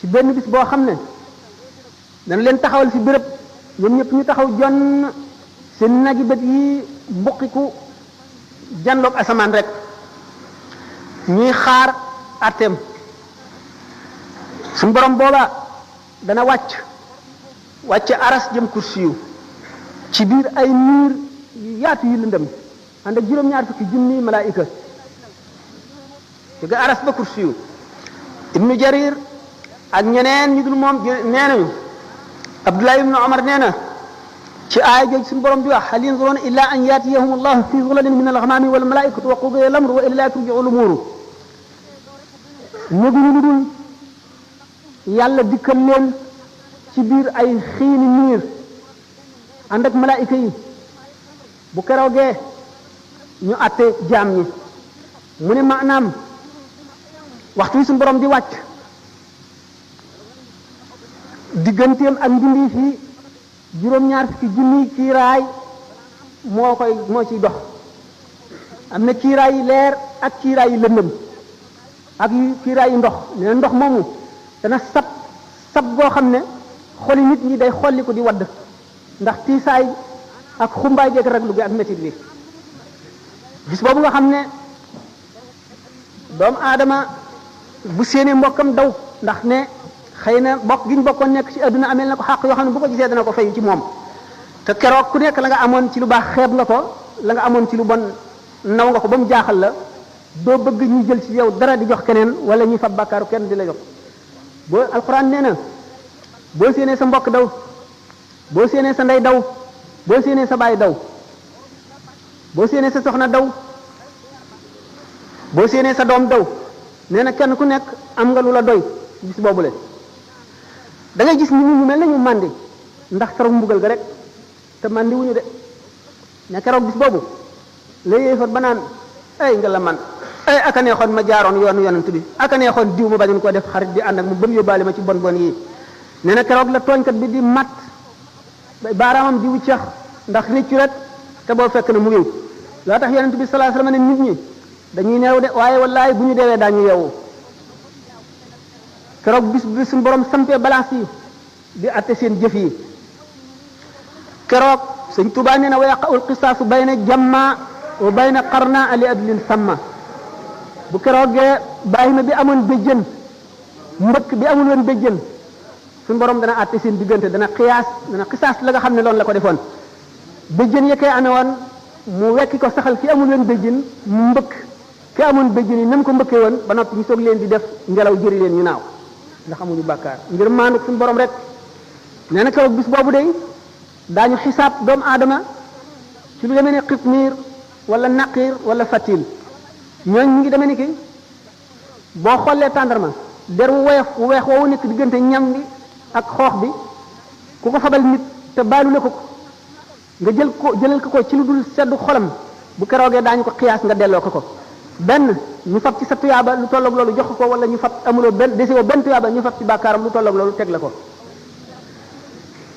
ci benn bis boo xam ne dana leen taxawal fi béréb ñoom ñëpp ñu taxaw jonn seen nagi bët yi mbuqiku janloog asamaan rek ñuy xaar atteem suñu borom booba dana wàcc aras jëm kursiyu ci biir ay niir yu yaatu yu lëndëm ànd ak juróom-ñaar fukki junni malaayika jóge aras ba kursiyu ibnu jarir ak ñeneen ñu dul moom nee nañu abdullah ibnu omar nee na ci aaya jooju suñu borom di wax hal yanzuruna illa an yatiyahum allahu fi zulalin min alghamami wal malaikatu wa qudiya al-amru wa ila turji'u al-umur ñëguñu lu dul yàlla dikkal leen ci biir ay xiini niir ànd ak malaayika yi bu keroogee ñu àtte jaam ñi mu ne maanaam waxtu wi suñu borom di wàcc digganteem ak mbindeef yi juróom-ñaar fukki junniy kiiraay moo ciy dox am na kiiraay yi leer ak kiiraay yi lëndëm ak kiiraay yi ndox nee na ndox moomu dana sab goo xam ne xoli nit ñi day xolli ko di wadd ndax tiisaay ak xumbaay geeg raglu gi ak métit bi bis boobu nga xam ne doomu aadama bu séenee mbokkam daw ndax ne xëy na bokk gi ñu bokkoon nekk ci adduna amel na ko xàq yoo xam ne bu ko gisee dana ko fay ci moom te keroog ku nekk la nga amoon ci lu baax xeeb nga ko la nga amoon ci lu bon naw nga ko ba mu jaaxal la doo bëgg ñu jël ci yow dara di jox keneen wala ñu fab bàkkaaru kenn di la jox boo alxuraan nee na boo séenee sa mbokk daw boo séenee sa ndey daw boo séenee sa baay daw boo séenee sa soxna daw boo séenee sa doom daw nee na kenn ku nekk am nga lu la doy bis boobu le da ngay gis nit ñi ñu mel nañu màndi ndax keroog mbugal ga rek te màndi wuñu de ne keroog bis boobu la yéefar ba naan ay nga la man ay aka neexoon ma jaaroon yoonu yonent bi aka neexoon diw ma bañoon koo def xarit di ànd ak mu ba mu yóbbaale ma ci bon bon yi nee na keroog la tooñkat bi di mat baaraamam di wuccax ndax réccu rek te boo fekk na mu ngiw loo tax yonent bi sallallahu alayhi wasallam ne nit ñi dañuy neew de waaye wallaay bu ñu deewee daañu yeewu keroog bis bi suñu borom sampee balance yi di atte seen jëf yi keroog sëñ Tuubaa nee na wa yaqa'ul qisaasu bayna jamma wa bayna qarna li adlin samma bu keroogee bàyyi ma bi amoon béjjën mbëkk bi amul woon béjjën suñu borom dana atte seen diggante dana xisaas la nga xam ne loolu la ko defoon béjjën yekkee amee woon mu wekki ko saxal ki amul woon béjjën mu mbëkk ki amoon béjjën yi nam ko mbëkkee woon ba noppi ñu soog leen di def ngelaw jëri leen ñu naaw ndax amuñu bàkkaar ngir maandu suñu borom rek nee na keroog bis boobu day daañu xisaab doomu aadama ci lu demee ne xitmiir wala naqiir wala fatil ñooñ ñu ngi demee ni ki boo xollee tàndarma der wu weex woowu nekk diggante ñam bi ak xoox bi ku ko fabal nit te baalu la ko nga jëlal ko ci lu dul seddu xolam bu keroogee daañu ko xiyaas nga delloo ko benn ñu fab ci sa tuyaaba lu tolloog loolu jox ko wala ñu fab amuloo benn desewoo benn tuyaaba ñu fab ci bàkkaaram lu tolloog loolu teg la ko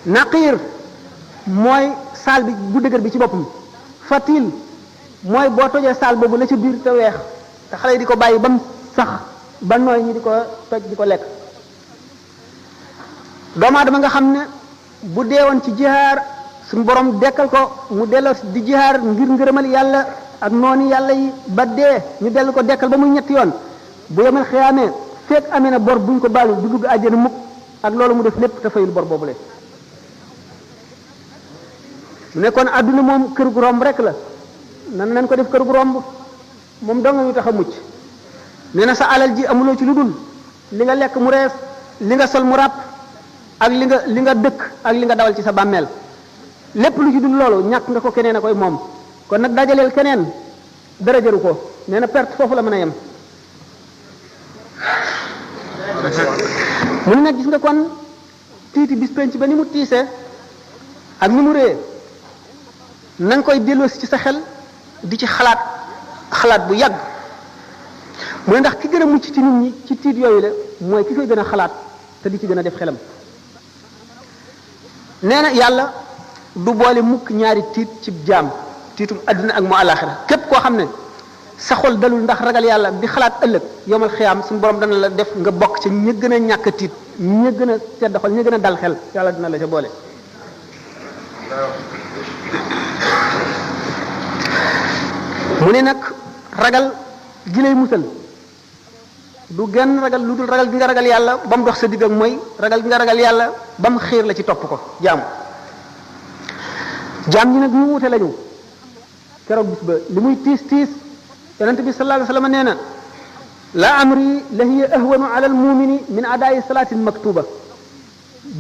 naqiir mooy saal bi bu dëgër bi ci boppam fatil mooy boo tojee saal boobu la ci biir te weex te xale yi di ko bàyyi ba mu sax ba nooy ñu di ko toj di ko lekk doomu aadama nga xam ne bu deewoon ci jihaar suñu borom dekkal ko mu delloo di jihaar ngir ngërëmal yàlla ak noonu yàlla yi ba dee ñu dellu ko dekkal ba muy ñetti yoon bu yemal xiyaamee fekk amee na bor buñ ko baalu du dugg àjjana mukk ak loolu mu def lépp te fayul bor boobule mu nekkoon adduna moom kër gu romb rek la nan ko def kër gu romb moom dong ñu tax a mucc nee na sa alal ji amuloo ci lu dul li nga lekk mu rees li nga sol mu ràpp ak li nga dëkk ak li nga dawal ci sa bàmmeel lépp lu ci dul loolu ñàkk nga ko keneen a koy moom kon nag dajaleel keneen dara jëru ko nee na perte foofu la mën a yem mun nag gis nga kon tiiti bis penc ba ni mu tiise ak ni mu rée na nga koy delloosi ci sa xel di ci xalaat bu yàgg mu ne ndax ki gën a mucc ci nit ñi ci tiit yooyu la mooy ki koy gën a xalaat te di ci gën a def xelam nee na yàlla du boole mukk ñaari tiit ci jaam tiitum àdduna ak mu àllaaxira képp koo xam ne sa xol dalul ndax ragal yàlla di xalaat ëllëg yomal xiyaam suñu borom dana la def nga bokk ci ñi gën a ñàkk tiit ñi gën a sedd xol ñi gën a dal xel yàlla dina la ca boole. mu ne nag ragal gi lay musal du genn ragal lu dul ragal gi nga ragal yàlla ba mu dox sa digg ak mooy ragal gi nga ragal yàlla ba mu xiir la ci topp ko jaam ñi nag ñu wute lañu keroog bis ba li muy tiis tiis yonente bi sallallahu alayhi wasallam nee na la amri la hiya ahwanu ala al mumini min adaayi salaatin maktuba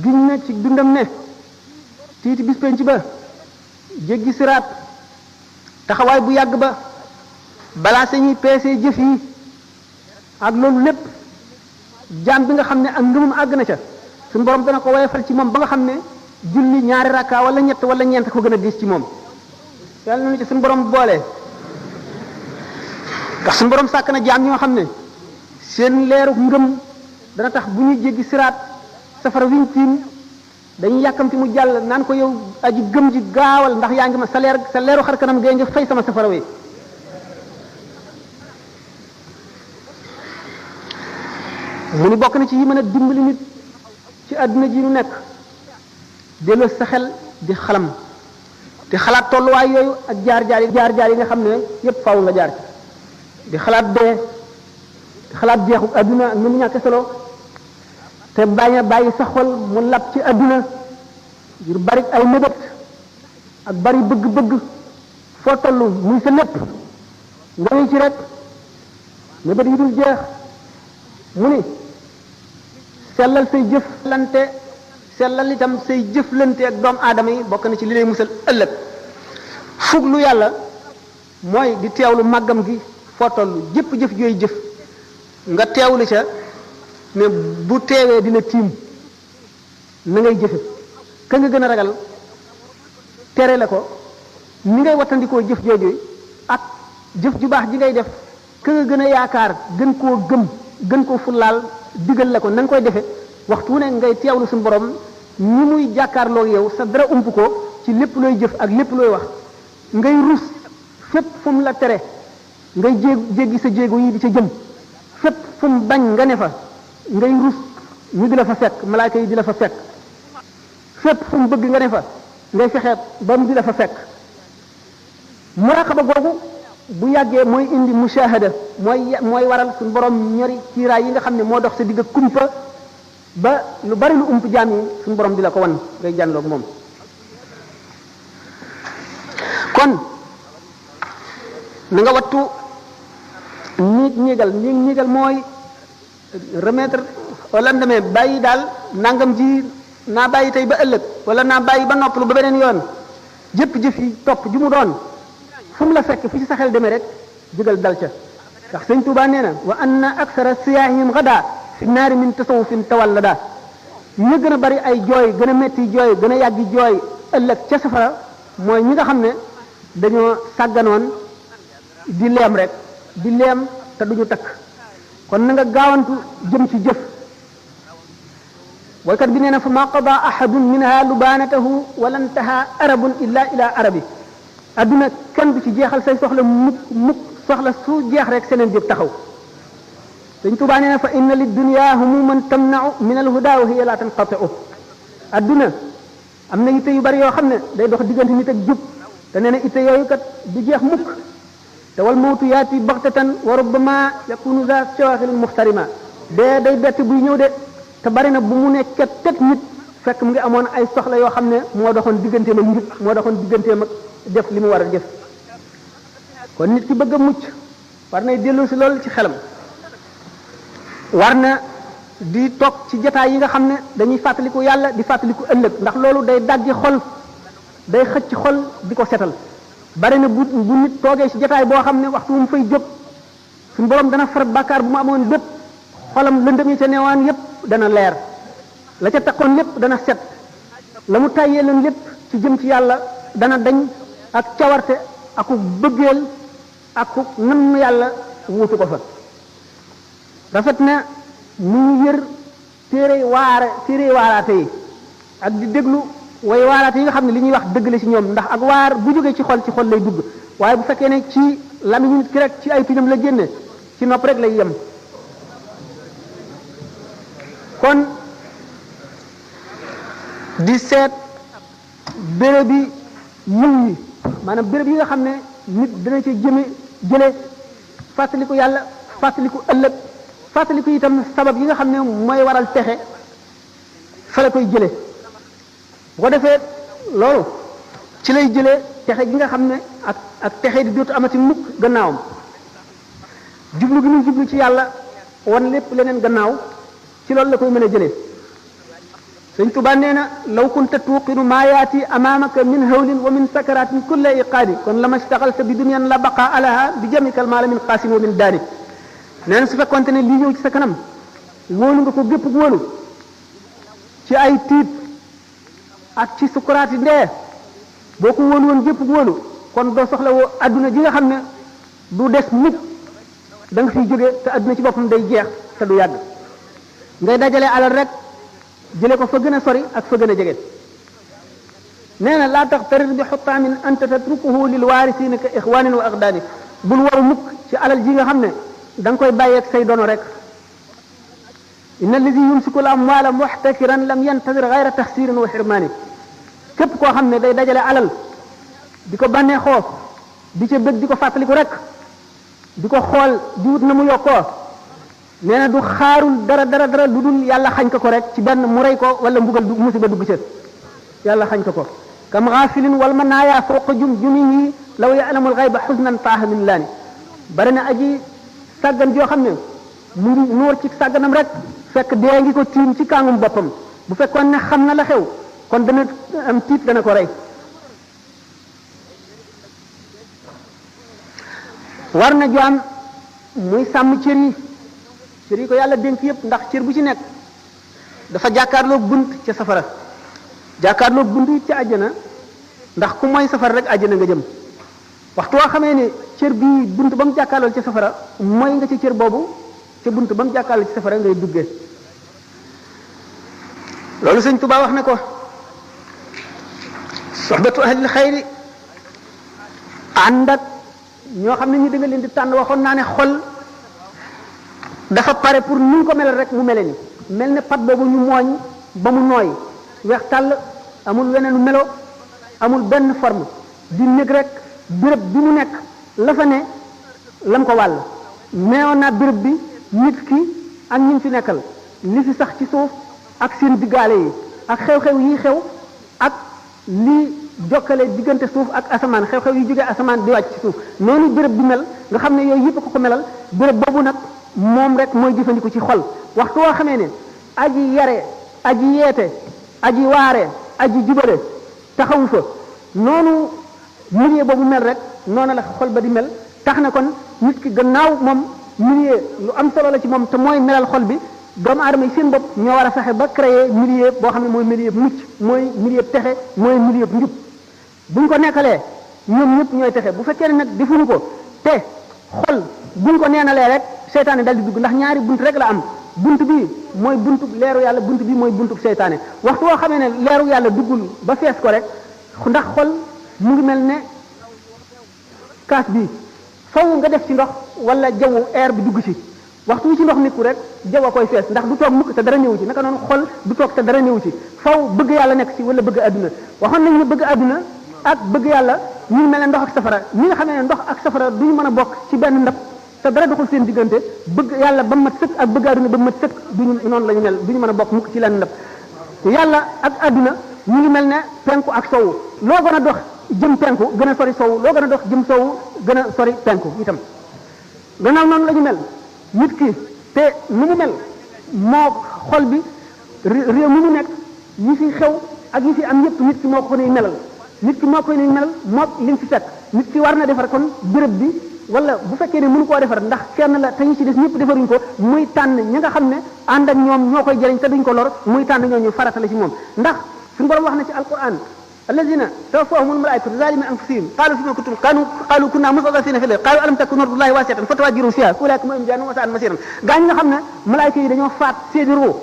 giñ na ci dundam ne tiiti bis penc ba jéggi siraat taxawaay bu yàgg ba balaa sañuy peesee jëf yi ak loolu lépp jaam bi nga xam ne ak ngëmum àgg na ca suñu borom dana ko woyofal ci moom ba nga xam ne julli ñaari rakka wala ñett wala ñeent ko gën a diis ci moom yàlla nañu ci suñu borom boole ndax suñu borom sàkk na jaam ñoo xam ne seen leeru ngëm dana tax bu ñuy jéggi siraat safara wiñ tiim dañuy yàkkamti mu jàll naan ko yow aji gëm ji gaawal ndax yaa ngi ma sa leeru xar kanam gee ngi fay sama safara wi mu ni bokk na ci yi mën a dimbali nit ci àdduna ji nu nekk delloo sa xel di xalam di xalaat tolluwaay yooyu ak jaar-jaar yi nga xam ne yépp faaw nga jaar ci di xalaat dee di xalaat jeexu àdduna ak ni mu ñàkk solo te bañ a bàyyi sa xol mu lab ci àdduna ngir bari ay mébét ak bari bëgg-bëgg foo toll muy sa lépp nga ngi ci rek mébét yi dul jeex mu ni sellal say sellal itam say jëflante ak doomu aadama yi bokk na ci li lay musal ëllëg fuglu yàlla mooy di teewlu màggam gi foo toll jëf jooy jëf nga teewlu ca ne bu teewee dina tiim na ngay jëfe ka nga gën a ragal tere la ko ni ngay wattandikoo jëf jooju ak jëf ju baax ji ngay def ka nga gën a yaakaar gën koo gëm gën koo fullaal digal la ko na nga koy defe waxtu wu ne ngay teewlu suñu borom ñi muy jàkkaarloo yow sa dara ump ko ci lépp looy jëf ak lépp looy wax ngay rus fépp fu mu la tere ngay jéggi sa jéego yi di ca jëm fépp fu mu bañ nga ne fa ngay rus ñu di la fa fekk malaaka yi di la fa fekk fépp fu mu bëgg nga ne fa ngay fexe ba mu di la fa fekk muraqaba googu bu yàggee mooy indi mushahada mooy waral suñu borom ñori kiiraay yi nga xam ne moo dox sa digg kumpa ba lu bari lu ump jaam yi suñu borom di la ko wan ngay jàndoog moom kon na nga wattu ñiigal mooy remettre au lendemain bàyyi daal nangam ji naa bàyyi tey ba ëllëg wala naa bàyyi ba noppalu ba beneen yoon jëf yi topp ju mu doon fu mu la fekk fu ci sa xel demee rek jógal dal ca ndax sëñ Tuubaa nee na wa anna aksara siyaahim gada fi naari min tasawufin tawallada ñi gën a bari ay jooy gën a metti jooy gën a yàggi jooy ëllëg ca safara mooy ñi nga xam ne dañoo sàgganoon di leem rek di leem te duñu takk kon na nga gaawantu jëm ci jëf waykat bi nee na fa ma qada ahadun minha lubanatahu wala ntaha arabun illa ila arabi adduna kenn du ci jeexal say soxla mukk soxla su jeex rek seneen jëf taxaw Sëñ Tuubaa nee na fa inna lid dunya humuman tamna'u min al huda wa hiya la tanqati'u adduna am na itte yu bari yoo xam ne day dox diggante nit ak jub te nee na itte yooyu kat du jeex mukk te wal mawtu yaati baxtatan wa rubbama yakunu za shawaxilin muxtarima dee day bett buy ñëw de te bari na bu mu ne ket nit fekk mu ngi amoon ay soxla yoo xam ne moo doxoon digganteem ak njub moo doxoon digganteem ak def li mu war a def kon nit ki bëgg a mucc war nay dellu si loolu ci xelam war na di toog ci jataay yi nga xam ne dañuy fàttaliku yàlla di fàttaliku ëllëg ndax loolu day daggi xol day xëcc xol di ko setal bari na bu nit toogee ci jataay boo xam ne waxtu mu fay jóg suñu borom dana far bàkkaar bu mu amoon bépp xolam lëndëm yi ca newaan yépp dana leer la ca takkoon lépp dana set la mu tàyyee leen lépp ci jëm ci yàlla dana dañ ak cawarte aku bëggeel aku nam yàlla wuutu ko fa rafet na mu yër téere waaraate yi ak di déglu way waaraate yi nga xam ne li ñuy wax dëgg la ci ñoom ndax ak waar bu jógee ci xol lay dugg waaye bu fekkee ne ci lamiñu nit ki rek ci ay tuñam la génne ci nopp rek lay yem kon di seet béréb yi yiw yi maanaam béréb yi nga xam ne nit dina ci jële fàttaliku yàlla fàttaliku ëllëg fàttaliku itam sabab yi nga xam ne mooy waral texe fa la koy jële bu ko defee loolu ci lay jëlee texe gi nga xam ne ak texe di dootu amati mukk gannaawam jublu gi muy jublu ci yàlla wan lépp leneen gannaaw ci loolu la koy mën a jëlee sëñ Tuba nee na law kunta tuuqinu maa yaati amaamaka min hawlin wa min sakaratin kulla iqaadi kon lama staxalta bi dunyan la baqa alaha bi jamikal maala min qaasin wa min daani nee na su fekkonte ne lii ñëw ci sa kanam wóolu nga ko gépp wóolu ci ay tiit ak ci sukuraati ndee boo ko wóolu woon gépp wóolu kon doo soxla woo adduna ji nga xam ne du des mukk da nga fiy jógee te adduna ci boppam day jeex te du yàgg ngay dajale alal rek jële ko fa gën a sori ak fa gën a jege nee na laa tax tarir bi xutaamin anta tatrukuhu lil waarisina ka ixwanin wa aqdaani bul waru mukk ci alal ji nga xam ne da nga koy bàyyeeg say dono rek inna alladi yumsiku l amwaala muxtakiran lam yantadir gayra taxsirin wa xirmaani képp koo xam ne day dajale alal di ko bànneexoo di ca bëgg di ko fàttaliku rek di ko xool di wut na mu yokkoo nee na du xaarul dara lu dul yàlla xañ ko rek ci benn mu rey ko wala mbugal du musiba dugg ca yàlla xañ ko kam xaafilin wal ma naayaa fawqa jumihi law ya'lamul xayba xusnan taaha min laani bari na aji sàggan joo xam ne mu ngi nuur ci sàgganam rek fekk dee ngi ko tiim ci kàngum boppam bu fekkoon ne xam na la xew kon dana am tiit dana ko rey war na jaam muy sàmm cër yi ko yàlla dénk yépp ndax cër bu ci nekk dafa jàkkaarloog bunt ca safara jàkkaarloog bunt it ca àjjana ndax ku mooy safara rek àjjana nga jëm waxtu woo xamee ne cër bi bunt ba mu jàkkaarlool ca safara mooy nga ci cër boobu ca bunt ba mu jàkkaarlool ci safara ngay duggee loolu sëñ Tuubaa wax na ko soxbatu ahlil xayri ànd ak ñoo xam ne ñu da nga leen di tànn waxoon naa ne xol dafa pare pour ni ko melal rek mu mele ni mel ne pat boobu ñu mooñ ba mu nooy weex tàll amul weneenu melo amul benn forme di nekk rek béréb bi mu nekk la fa ne lam ko wàll neewoon naa béréb bi nit ki ak ñi fi nekkal li fi sax ci suuf ak seen diggaale yi ak xew-xew yi xew ak li jokkale diggante suuf ak asamaan xew-xew yi jógee asamaan di wàcc ci suuf noonu béréb bi mel nga xam ne yooyu yëpp ko melal béréb boobu nag moom rek mooy jëfandiku ci xol waxtu woo xamee ne aji yare aji yeete aji waare aji jubale taxawu fa noonu milieu boobu mel rek noonu la xol ba di mel tax na kon nit ki gannaaw moom milieu lu am solo la ci moom te mooy melal xol bi doomu aadama yi seen bopp ñoo war a fexe ba créer milieu boo xam ne mooy milieu mucc mooy milieu texe mooy milieu njub buñ ko nekkalee ñoom ñëpp ñooy texe bu fekkee ne nag defuñu ko te xol buñ ko neenalee rek seytaane dal di dugg ndax ñaari bunt rek la am bunt bi mooy buntu leeru yàlla bunt bi mooy buntu seytaane waxtu woo xamee ne leeru yàlla duggul ba fees ko rek ndax xol mu ngi mel ne kaas bi faw nga def ci ndox wala jaww air bi dugg ci waxtu wi ci ndox nekku rek jaww a koy fees ndax du toog mukk te dara ñëwu ci naka noonu xol du toog te dara ñëwu ci faw bëgg yàlla nekk ci wala bëgg adduna waxoon nañu ne bëgg adduna ak bëgg yàlla ñu mel ne ndox ak safara ñi nga xamee ne ndox ak safara duñu mën a bokk ci benn ndab te dara doxul seen diggante bëgg yàlla ba mat sëkk ak bëgg adduna ba mat sëkk duñu noonu la ñu mel duñu mën a bokk mukk ci lenn ndab yàlla ak adduna ñu ngi mel ne penku ak sowu loo gën a dox jëm penku gën a sori sowu loo gën a dox jëm sowu gën a sori penku itam gannaaw noonu la ñu mel nit ki te nu mu mel moo xol bi réew mi mu nekk yi fi xew ak yi fi am yëpp nit ki moo ko nuy melal nit ki moo koy nuy melal moo li mu fi fekk nit ki war na defar kon béréb bi wala bu fekkee ne mënu koo defar ndax kenn la te ñu ci des ñëpp defaruñ ko muy tànn ñi nga xam ne ànd ak ñoom ñoo koy jëriñ te duñ ko lor muy tànn ñooñu farata la ci moom ndax suñu borom wax na ci alquran allazina tawaffahumul malaikatu zalimi anfusihim qalu fima kuntum qalu kunna mustadafina fil ardi qalu alam takun ardullahi wasi'atan fatahajjaru fiha ulaika hum jahannam wa sa'at masiran gaañ nga xam ne malaayka yi dañoo faat seeni ruu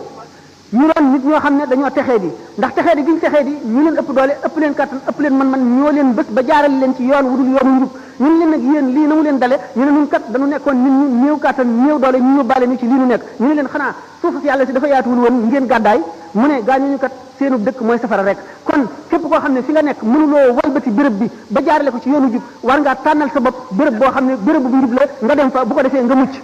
ñu doon nit ñoo xam ne dañoo texee di ndax texee di giñ texee di ñu leen ëpp doole ëpp leen kattan ëpp leen man ñoo leen bés ba jaaral leen ci yoon wudul yoonu njub ñun leen nag yéen lii na mu leen dale ñu ne ñun kat dañu nekkoon nit ñu néew kattan néew doole ñu yóbbaale ñu ci lii nu nekk ñu ne leen xanaa suuf si yàlla si dafa yaatuwul woon ngeen gàddaay mu ne gaañu ñu kat seenu dëkk mooy safara rek kon képp koo xam ne fi nga nekk mënuloo walbati béréb bi ba jaarale ko ci yoonu jub war ngaa tànnal sa bopp béréb boo xam ne béréb bu njub la nga dem fa bu ko defee nga mucc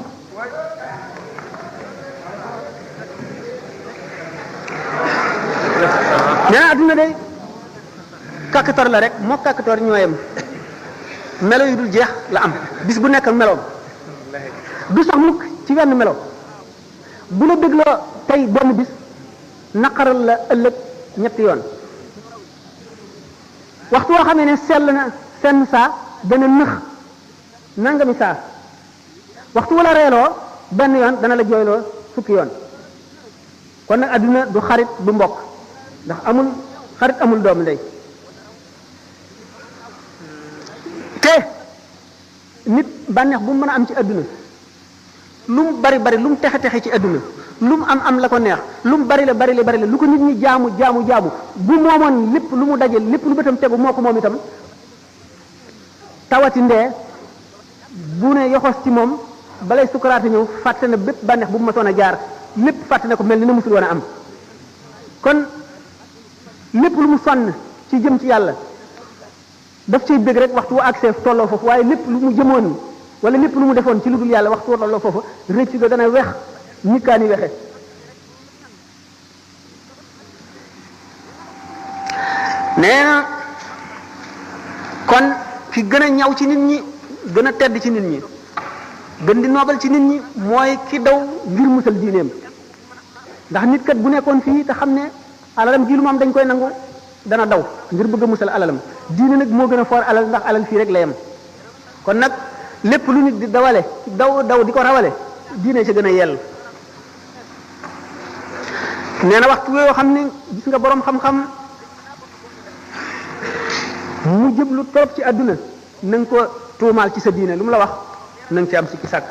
nee na adduna day kàkkator la rek moo kàkkator ñooyam melo yu dul jeex la am bis bu nekk ak meloom du sax mukk ci wenn melo bu la dégloo tey benn bis naqaral la ëllëg ñetti yoon waxtu woo xamee ne sell na senn saa dana nëx nangami saa waxtu wala reeloo benn yoon dana la jooyloo fukki yoon kon nag adduna du xarit du mbokk ndax amul xarit amul doomu ndey te nit bànneex bu mu mën a am ci adduna lu mu bari bari lu mu texe texe ci adduna lu mu am la ko neex lu mu bari la lu ko nit ñi jaamu bu moomoon lépp lu mu daje lépp lu bëtam tegu moo ko moom itam tawati ndee bu ne yoxos ci moom balay sukaraate ñëw fàtte na bépp bànneex bu mu masoon a jaar lépp fàtte na ko mel ni na musul woon a am kon lépp lu mu sonn ci jëm ci yàlla daf ciy bëgg rek waxtu wu accès tolloo foofu waaye lépp lu mu jëmoon wala lépp lu mu defoon ci lu dul yàlla waxtu wu tolloo foofu rëcc ga dana wex ñikkaani wexe nee na kon ki gën a ñaw ci nit ñi gën a tedd ci nit ñi gën di noobal ci nit ñi mooy ki daw ngir musal diineem ndax nit kat bu nekkoon fii te xam ne alalam ji lu mu am dañ koy nangu dana daw ngir bëgg a musal alalam diine nag moo gën a foor alal ndax alal fii rek la yem kon nag lépp lu nit di dawale daw di ko rawale diine ci gën a yell nee na waxtu yoo xam ne gis nga boroom xam-xam mu jëblu trop ci àdduna na nga ko tuumaal ci sa diine lu mu la wax na nga ci am sikki sàkk